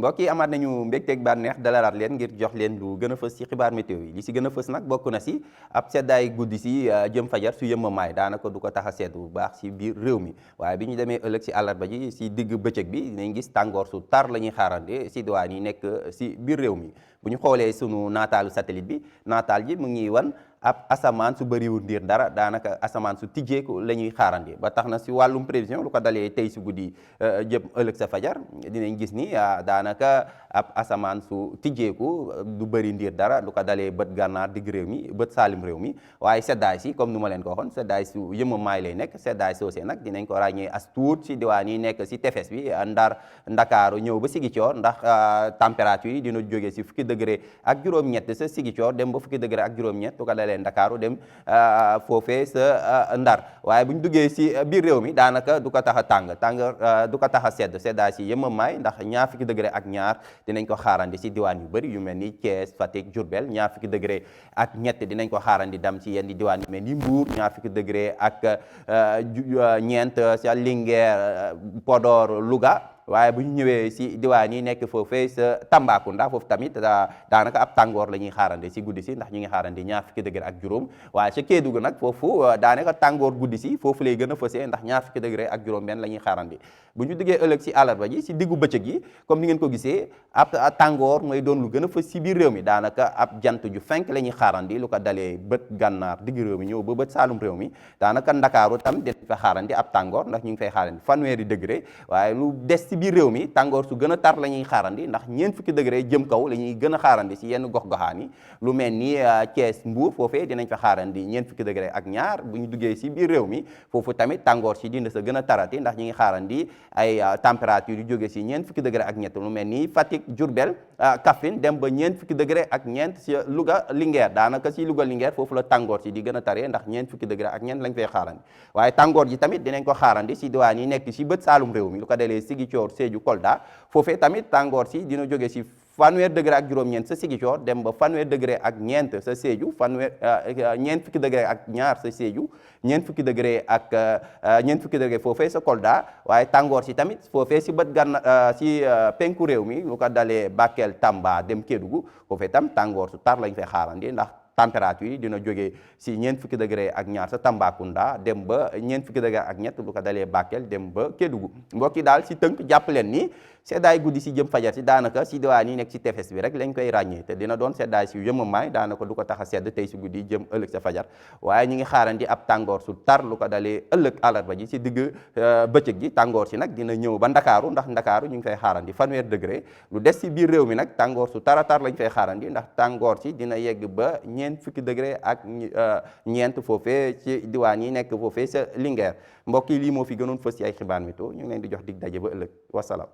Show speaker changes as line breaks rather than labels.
mbokk yi amaat nañu mbégteeg bànneex dalalaat leen ngir jox leen lu gën a fës ci xibaar météo yi li si gën a fës nag bokk na si ab seddaay guddi si jëm fajar su yëmma daanaka du ko tax a sedd bu baax si biir réew mi waaye bi ñu demee ëllëg si àllarba ji si digg bëccëg bi dinañ gis tàngoor su tar la ñuy xaarande si diwaan yi nekk si biir réew mi bu ñu xoolee sunu naataalu satellite bi naataal ji mu ngi wan ab asamaan su bëriwul ndiir dara daanaka asamaan su tijjeeku la ñuy xaarandi ba tax na si wàllum prévision lu ko dalee tey si guddi jëm ëllëg sa fajar dinañ gis ni daanaka ab asamaan su tijjeeku du bëri ndiir dara lu ko dalee bët gànnaar digg réew mi bët saalim réew mi waaye seddaay si comme nu ma leen ko waxoon seddaay su yëma maay lay nekk seddaay soosé nag dinañ ko ràññee as tuut si diwaan yi nekk si tefes bi Ndar Ndakaaru ñëw ba Sigicoor ndax température yi dina jógee si fukki degré ak juróom-ñett sa Sigicoor dem ba fukki degré ak juróom-ñett lu ko dalee Ndakaaru dem foofee sa Ndar waaye bu ñu duggee si biir réew mi daanaka du ko tax a tàng du ko tax a seddaay si yëma maay ndax ñaar fukki degré ak ñaar dinañ ko xaarandi si diwaan yu bëri yu mel ni Thiès Fatick Diourbel ñaar fukki degré ak ñett dinañ ko xaarandi dam ci yenn diwaan yu mel ni Mbour ñaar fukki degré ak ñeent sa Linguère Podor Louga waaye bu ñu ñëwee si diwaan yi nekk foofee sa Tambacounda foofu tamit daanaka ab tàngoor la ñuy xaarandi si guddi si ndax ñu ngi xaarandi ñaar fukki degré ak juróom waaye sa Kédougou nag foofu daanaka tàngoor guddi si foofu lay gën a fësee ndax ñaar fukki degré ak juróom benn la ñuy xaarandi bu ñu duggee ëllëg si àllarba ji si diggu bëccëg yi comme ni ngeen ko gisee ab tàngoor mooy doon lu gën a fës si biir réew mi daanaka ab jant ju fenk la ñuy xaarandi lu ko dalee bët gànnaar digg réew mi ñëw ba bët saalum réew mi daanaka Ndakaaru tam dinañ fa xaarandi ab tàngoor ndax ñu ngi fay xaarandi fanweeri degré waaye lu des si biir réew mi tàngoor su gën a tar la ñuy xaarandi ndax ñeent fukki degré jëm kaw la ñuy gën a xaarandi si yenn gox-goxaan yi lu mel ni Thiès Mbour foofee dinañ fa xaarandi ñeent fukki degré ak ñaar bu ñu duggee si biir réew mi foofu tamit tàngoor si dina sa gën a tarati ndax ñu ngi xaarandi ay température yu jógee si ñeent fukki degré ak ñett lu mel ni Fatick Diourbel Kaffrine dem ba ñeent fukki degré ak ñeent si Louga Linguère daanaka si Louga Linguère foofu la tàngoor si di gën a taree ndax ñeent fukki degré ak ñeent lañ fay xaarandi waaye tàngoor ji tamit dinañ ko xaarandi si diwaan yi nekk si bët saalum réew mi lu ko delee Ziguinchor Sédhiou Kolda foofee tamit tàngoor si dina jóge si fanweer degré ak juróom-ñeent sa Ziguinchor dem ba fanweer degré ak ñeent sa Sédhiou ñeent fukki degré ak ñaar sa Sédhiou ñeent fukki degré foofee sa Kolda waaye tàngoor si tamit foofee si bët gànna si penku réew mi lu ko dalee Bakel Tamba dem Kédougou foofee tam tàngoor su tar lañ fay xaarandi ndax température yi dina jógee si ñeent fukki degré ak ñaar sa Tambacounda dem ba ñeent fukki degré ak ñett lu ko dalee Bakel dem ba Kédougou mbokk yi daal si tënk jàpp leen ni seddaay guddi si jëm fajar si daanaka si diwaan yi nekk si tefes bi rek lañ koy ràññee te dina doon seddaay si yëmamaay daanaka du ko tax a sedd tey si guddi jëm ëllëg sa fajar waaye ñu ngi xaarandi ab tàngoor su tar lu ko dalee ëllëg àllarba ji si digg bëccëg ji tàngoor si nag dina ñëw ba Ndakaaru ndax Ndakaaru ñu ngi fay xaarandi fanweer degré lu des si biir réew mi nag tàngoor su tara tar lañ fay xaarandi ndax tàngoor si dina yegg ba ñeent fukki degré ak ñeent foofee ci diwaan yi nekk foofee sa Linguère mbokk yi lii moo fi gënoon fës ci ay xibaar météo ñu ngi leen di jox dig daje ba ëllëg wasalaam